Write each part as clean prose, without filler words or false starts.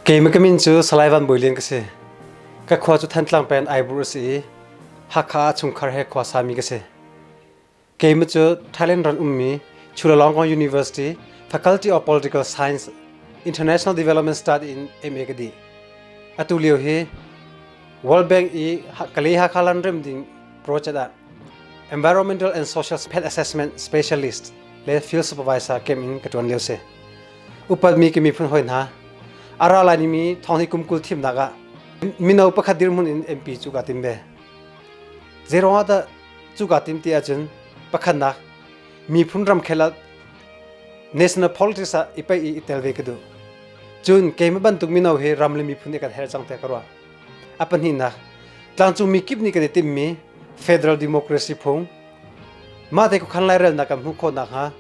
Keimah ka min cu Salai Van Bawi Lian ka si. Ka khua cu Thantlang peng Aibur a si i Hakha ah chungkhar he khua sami ka si. Keimah cu Thailand ram ummi Chulalongkorn University Faculty of Political Science International Development Study in MA ka dih. Atu lio hi World Bank i Kalay Hakha Land rem ding project ah Environmental and Social Health Assessment Specialist le Field Supervisor kem in ka ṭuan lio si. Upatmi ka miphun hawi hna, a ra lai mi thong hi kum 20 thimnak ah mino pakhat dirhmun in MP cu kaa tim ve. Zeiruang ah dah cu kaa tim ti ahcun pakhatnak miphun ramkhel ah national politics ah i paih i i tel ve ka duh. Cun keimah bantuk mino hi ram le miphun i kan herh cang tiah ka ruah. A pahnihnak, tlangcungmi kip nih kan i timhmi federal democracy phung mah te khuakhan lairelnak kan hmuh khawh nakhnga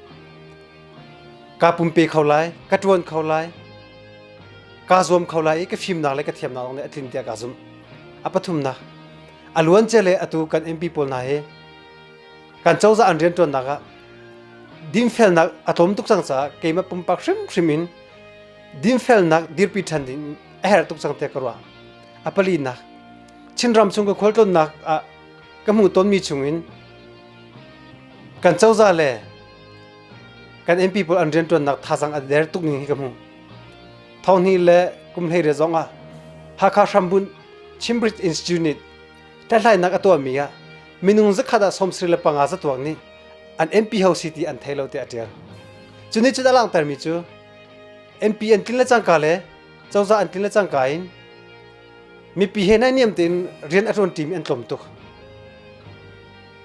kaa pumpe kho lai, ka ṭuan kho lai, kaa zuam kho lai i ka fimnak le ka thiamnak zong nih a tlin tiah kaa zumh. A pathumnak, a luancia le atu kan MP pawl hna hi kan cozah an rianṭuannak ah dinfelnak a tlawm tuk cang caah keimah pumpak hrimhrim in dinfelnak dirpi ṭhan ding a herh tuk cang tiah ka ruah. A palinak, Chinram chung ka khualtlawnnak ah ka hmuh tonmi chungin kan cozah le kan MP pawl an rianṭuannak thazaang a der tuk ning hi ka hmuh. Thonghnih le kum 18 zong ah Hakha hrambunh Chimbridge Institute nih hlathlainak a tuahmi ah minung zakhat ah 75 zatuak nih an MP ho si ti an thei lo tiah a ṭial. Cu nih cun a langhtermi cu MP an tlin le cangka le cozah an tlin le cangka in mipi he naihniam tein rian a ṭuan ṭimi an tlawm tuk.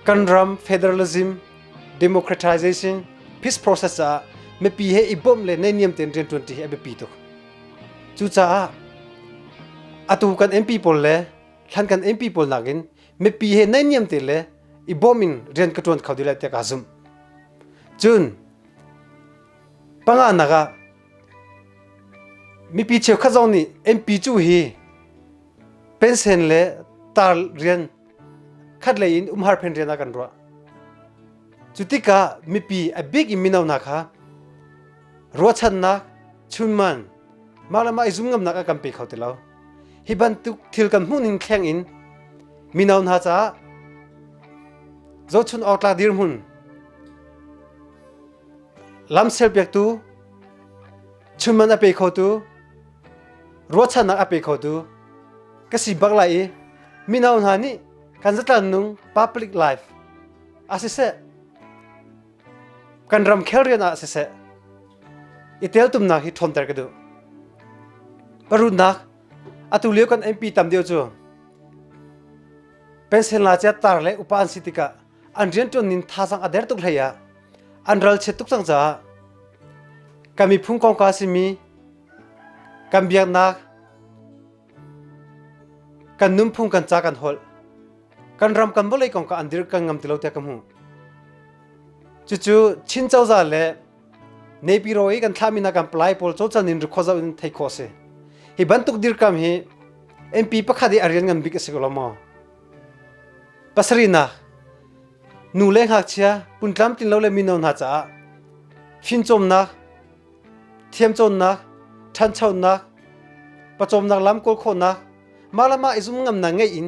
Kan ram federalism, democratization, peace process caah mipi he i bawmh le naihniam tein rian ṭuan ṭi hi a biapi tuk. Cucaah atu kan MP pawl le hlan kan MP pawl nakin mipi he naihniam te le i bawm in rian ka ṭuan kho dih lai tiah kaa zumh. Cun panganak ah mipi cheukhat zong nih MP cu hi pensen le tar rian khat lei in umhar phen rian ah kan ruah. Cu tikah mipi a bik in mino hna kha ruahchannak, chunman, mah le mah i zum ngamnak a kan pe kho ti lo. Hi bantuk thil kan hmuh ning thleng in mino hna caah zohchun awk tlak dirhmun lamsel piaktu chunman a pe khotu ruahchannak a pe khotu ka si bak lai i mino hna nih kan zatlan nung public life a siseh kan ramkhel rian ah siseh i teltumnak hi ṭhawnter ka duh. Parutnak atu lio kan MP tam deuh cu pension la cia tar le upa an si tikah an rianṭuan ning thazaang a der tuk hlei ah an ral chiat tuk cang caah kan miphun kongka simi kan biaknak kan nunphung kan ca kan holh kan ram kan vawlei kongka an dir kan ngam ti lo tiah ka hmuh. Cucu Chin cozah le Naypyidaw i kan thlahmi hna kan palai pawl cawlcang in rikhuazoh in theih khawh a si. Hi bantuk dirkam hi MP pakhat i a rian ngan bik a si ko lo maw? Pasarihnak, nu le ngakchia puntlamtlin lo le mino hna caah fimcawmnak, thiamcawnnak, ṭhanchonak, pawcawmnak lam kawl khawhnak, mah le mah i zum ngamnak ngeih in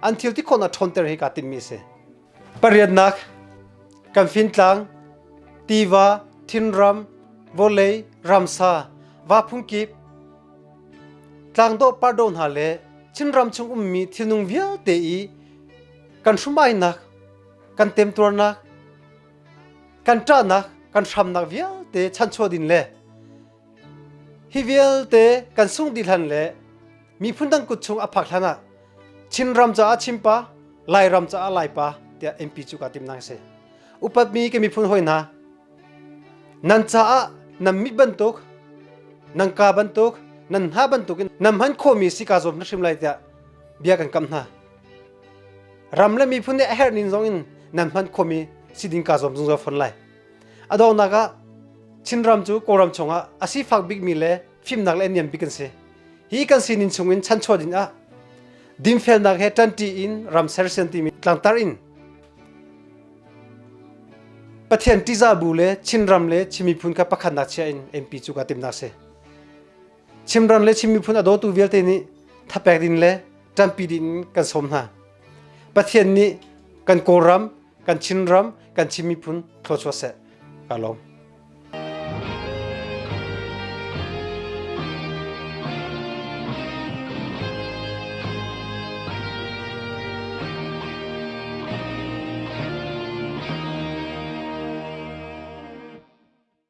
an thil ti khawhnak ṭhawnter hi kaa timhmi a si. Pariatnak, kan fintlang, tiva, thingram, vawlei, ramsa, va phungkip, tlangdawh pardo hna le Chinram chung ummi thilnung vialte i kan hrumainak, kan temtuarnak, kan ṭahnak, kan hramnak vialte chanchuah din le hi vialte kan sung dih hlan le miphun dang kut chung a phak hlan ah Chinram caah Chimpa, Lairam caah Laipa tiah MP cu kaa timnak a si. Upatmi ka miphun hawi hna, nan caah nan mit bantuk, nan kaa bantuk, nan hna bantuk in nan hman khawhmi si kaa zuam hrim lai tiah bia kan kam hna. Ram le miphun nih a herh ning zong in nan hman khawhmi si ding kaa zuam zungzal fawn lai. A donghnak ah Chinram cu Kawlram chungah a sifak bikmi le fimnak le niam bik kan si. Hi kan sining chungin chanchuah ding ah dinfelnak he ṭanṭi in ram sersiam timi tlangtar in Pathian ṭihzah bu le Chinram le Chin miphun kha pakhatnak chia in MP cu kaa timnak si. Chimram le Chin miphun a dawtu vialte nih thapek ding le ṭanpi ding kan sawm hna. Pathian nih kan Kawlram, kan Chinram, kan Chin miphun thluachuah seh. Ka lawm.